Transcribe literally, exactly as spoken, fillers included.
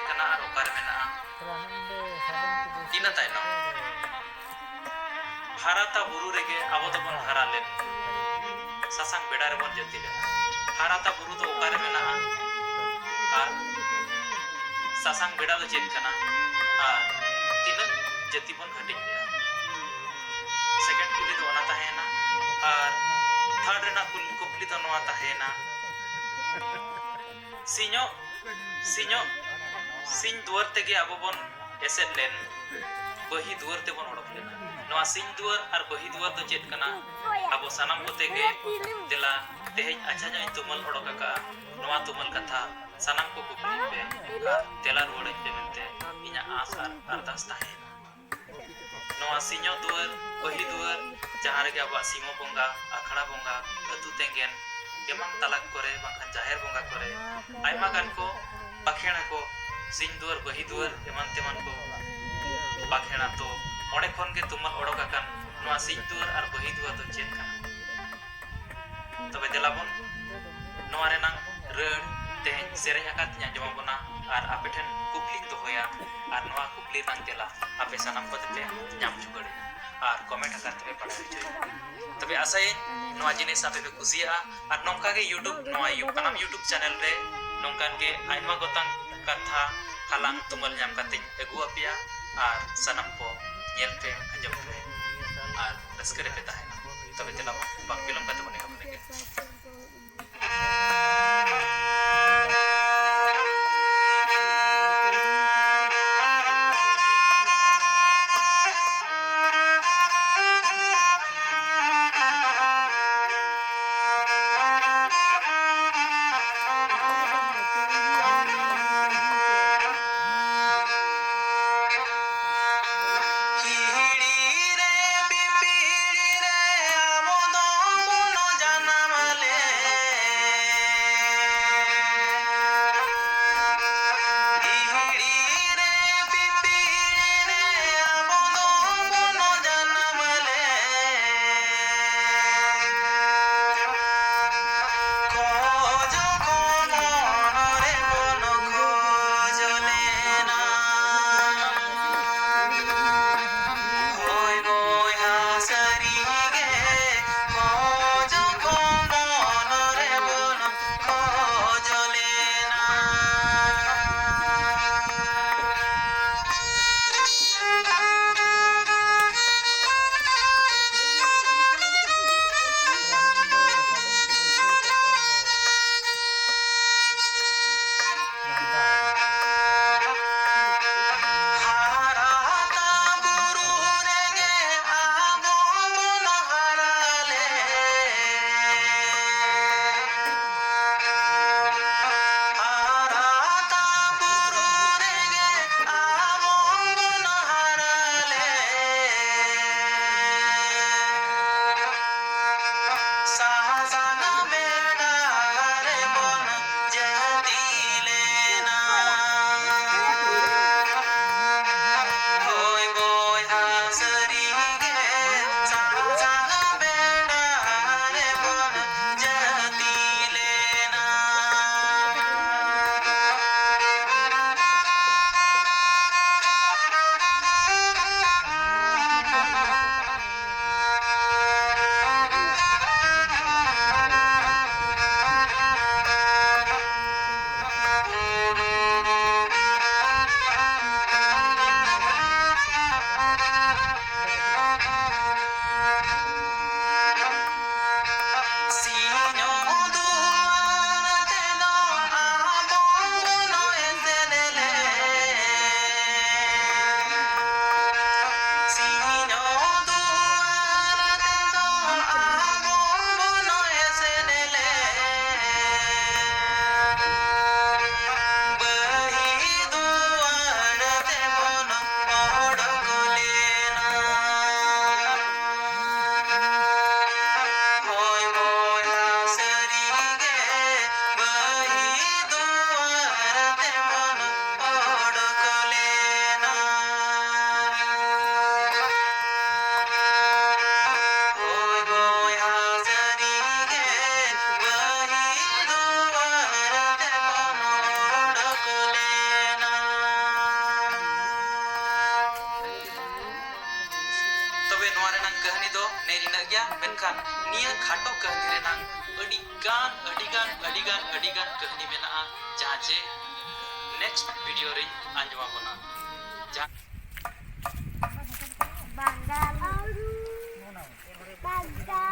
ᱠᱟᱱᱟ ᱟᱨ ᱚᱠᱟᱨᱮ ᱢᱮᱱᱟᱜᱼᱟ᱾ ᱤᱱᱟᱹ ᱛᱟᱭᱱᱚᱢ ᱦᱟᱨᱟᱛᱟ ᱵᱩᱨᱩ ᱨᱮᱜᱮ ᱟᱵᱚ ᱫᱚᱵᱚᱱ ᱦᱟᱨᱟ ᱞᱮᱱ, ᱥᱟᱥᱟᱝ ᱵᱮᱲᱟ ᱨᱮᱵᱚᱱ ᱡᱟᱹᱛᱤ ᱞᱮᱱᱟ᱾ ᱦᱟᱨᱟᱛᱟ ᱵᱩᱨᱩ ᱫᱚ ᱚᱠᱟᱨᱮ ᱢᱮᱱᱟᱜᱼᱟ ᱟᱨ ᱥᱟᱥᱟᱝ ᱵᱮᱲᱟ ᱫᱚ ᱪᱮᱫ ᱠᱟᱱᱟ ᱟᱨ ᱛᱤᱱᱟᱹᱜ ᱡᱟᱹᱛᱤ ᱵᱚᱱ ᱦᱟᱹᱴᱤᱧ ᱞᱮᱜᱼᱟ? ᱥᱮᱠᱮᱱᱰ ᱠᱩᱠᱞᱤ ᱫᱚ ᱚᱱᱟ ᱛᱟᱦᱮᱸᱭᱮᱱᱟ᱾ ᱟᱨ ᱛᱷᱟᱨᱰ ᱨᱮᱱᱟᱜ ᱠᱩᱞ-, ᱠᱩᱠᱞᱤ ᱫᱚ ᱱᱚᱣᱟ ᱛᱟᱦᱮᱸᱭᱮᱱᱟ, ᱥᱤᱧᱚᱜ, ᱥᱤᱧᱚᱜ, ᱥᱤᱧ ᱫᱩᱣᱟᱹᱨ ᱛᱮᱜᱮ ᱟᱵᱚ ᱵᱚᱱ ᱮᱥᱮᱫ ᱞᱮᱱ, ᱵᱟᱹᱦᱤ ᱫᱩᱣᱟᱹᱨ ᱛᱮᱵᱚᱱ ᱚᱰᱚᱠ ᱞᱮᱱᱟ᱾ ᱱᱚᱣᱟ ᱥᱤᱧ ᱫᱩᱣᱟᱹᱨ ᱟᱨ ᱵᱟᱹᱦᱤ ᱫᱩᱣᱟᱹᱨ ᱫᱚ ᱪᱮᱫ ᱠᱟᱱᱟ? ᱟᱵᱚ ᱥᱟᱱᱟᱢ ᱠᱚᱛᱮ ᱜᱮ ᱫᱮᱞᱟ ᱛᱮᱦᱮᱧ ᱟᱪᱪᱷᱟ ᱧᱚᱜ ᱤᱧ ᱛᱩᱢᱟᱹᱞ ᱚᱰᱚᱠ ᱟᱠᱟᱫᱼᱟ᱾ ᱱᱚᱣᱟ ᱛᱩᱢᱟᱹᱞ ᱠᱟᱛᱷᱟ ᱥᱟᱱᱟᱢ ᱠᱚ ᱠᱩᱠᱞᱤ ᱯᱮ ᱟᱨ ᱛᱮᱞᱟ ᱨᱩᱣᱟᱹᱲᱟᱹᱧ ᱯᱮ ᱢᱮᱱᱛᱮ ᱤᱧᱟᱹᱜ ᱟᱸᱥ ᱟᱨ ᱟᱨᱫᱟᱥ ᱛᱟᱦᱮᱸᱭᱮᱱᱟ᱾ ᱱᱚᱣᱟ ᱥᱤᱧᱚᱛ ᱫᱩᱣᱟᱹᱨ, ᱵᱟᱹᱦᱤ ᱫᱩᱣᱟᱹᱨ, ᱡᱟᱦᱟᱸ ᱨᱮᱜᱮ ᱟᱵᱚᱣᱟᱜ ᱥᱤᱢᱟᱹ ᱵᱚᱸᱜᱟ, ᱟᱠᱷᱲᱟ ᱵᱚᱸᱜᱟ, ᱟᱹᱛᱩ ᱛᱮᱸᱜᱮᱱ, ᱮᱢᱟᱱ ᱛᱟᱞᱟ ᱠᱚᱨᱮ ᱵᱟᱝᱠᱷᱟᱱ ᱡᱟᱦᱮᱨ ᱵᱚᱸᱜᱟ ᱠᱚᱨᱮ ᱟᱭᱢᱟ ᱜᱟᱱ ᱠᱚ ᱵᱟᱠᱷᱮᱬ ᱟᱠᱚ, ᱥᱤᱧ ᱫᱩᱣᱟᱹᱨ, ᱵᱟᱹᱦᱤ ᱫᱩᱣᱟᱹᱨ, ᱮᱢᱟᱱ ᱛᱮᱢᱟᱱ ᱠᱚ ᱵᱟᱠᱷᱮᱬᱟ᱾ ᱛᱚ, ᱚᱸᱰᱮ ᱠᱷᱚᱱ ᱜᱮ ᱛᱩᱢᱟᱹᱞ ᱚᱰᱚᱠ ᱟᱠᱟᱱ ᱱᱚᱣᱟ ᱥᱤᱧ ᱫᱩᱣᱟᱹᱨ ᱟᱨ ᱵᱟᱹᱦᱤ ᱫᱩᱣᱟᱹᱨ ᱫᱚ ᱪᱮᱫ ᱠᱟᱱᱟ? ᱛᱚᱵᱮ ᱫᱮᱞᱟ ᱵᱚᱱ ᱱᱚᱣᱟ ᱨᱮᱱᱟᱝ ᱨᱟᱹᱲ ᱛᱮᱦᱮᱧ ᱥᱮᱨᱮᱧ ᱟᱠᱟᱫ ᱛᱤᱧ ᱟᱸᱡᱚᱢ ᱟᱵᱚᱱᱟ ᱟᱨ ᱟᱯᱮ ᱴᱷᱮᱱ ᱠᱩᱠᱞᱤᱧ ᱫᱚᱦᱚᱭᱟ ᱟᱨ ᱱᱚᱣᱟ ᱠᱩᱠᱞᱤ ᱨᱮᱱᱟᱝ ᱛᱮᱞᱟ ᱟᱯᱮ ᱥᱟᱱᱟᱢ ᱠᱚᱛᱮ ᱯᱮ ᱧᱟᱢ ᱦᱚᱪᱚ ᱫᱟᱲᱮᱭᱟᱜᱼᱟ ᱟᱨ ᱠᱚᱢᱮᱱᱴ ᱟᱠᱟᱫ ᱛᱮᱯᱮ ᱵᱟᱲᱟᱭ ᱦᱚᱪᱚᱭᱟ᱾ ᱛᱚᱵᱮ ᱟᱥᱟᱭᱟᱹᱧ ᱱᱚᱣᱟ ᱡᱤᱱᱤᱥ ᱟᱯᱮ ᱯᱮ ᱠᱩᱥᱤᱭᱟᱜᱼᱟ ᱟᱨ ᱱᱚᱝᱠᱟ ᱜᱮ YouTube, ᱱᱚᱣᱟ ᱭᱩ-, ᱠᱟᱱᱟᱢ YouTube ᱪᱮᱱᱮᱞ ᱨᱮ ᱱᱚᱝᱠᱟᱱ ᱜᱮ ᱟᱭᱢᱟ ᱜᱚᱴᱟᱝ ᱠᱟᱛᱷᱟ ᱦᱟᱞᱟᱝ ᱛᱩᱢᱟᱹᱞ ᱧᱟᱢ ᱠᱟᱛᱮᱧ ᱟᱹᱜᱩ ᱟᱯᱮᱭᱟ ᱟᱨ ᱥᱟᱱᱟᱢ ᱠᱚ ᱧᱮᱞ ᱯᱮ, ᱟᱸᱡᱚᱢ ᱯᱮ ᱟᱨ ᱨᱟᱹᱥᱠᱟᱹ ᱨᱮᱯᱮ ᱛᱟᱦᱮᱱᱟ᱾ ᱛᱚᱵᱮ ᱫᱮᱞᱟ ᱵᱚᱱ ᱵᱟᱝ ᱵᱤᱞᱚᱢ ᱠᱟᱛᱮ ᱵᱚᱱ ᱮᱦᱚᱵ ᱞᱮᱜᱮ᱾ ᱠᱟᱹᱦᱱᱤ ᱫᱚ ᱱᱮ ᱱᱤᱱᱟᱹᱜ ᱜᱮᱭᱟ, ᱢᱮᱱᱠᱷᱟᱱ ᱱᱤᱭᱟᱹ ᱠᱷᱟᱴᱚ ᱠᱟᱹᱦᱱᱤ ᱨᱮᱱᱟᱜ ᱟᱹᱰᱤ ᱜᱟᱱ, ᱟᱹᱰᱤ ᱜᱟᱱ, ᱟᱹᱰᱤ ᱜᱟᱱ, ᱟᱹᱰᱤ ᱜᱟᱱ ᱠᱟᱹᱦᱱᱤ ᱢᱮᱱᱟᱜᱼᱟ, ᱡᱟᱦᱟᱸ ᱡᱮ next video ᱨᱤᱧ ᱟᱸᱡᱚᱢ ᱟᱵᱚᱱᱟ᱾ ᱡᱟᱦᱟᱸ ᱵᱟᱝᱜᱟᱞ᱾ ᱵᱟᱝᱜᱟᱞ᱾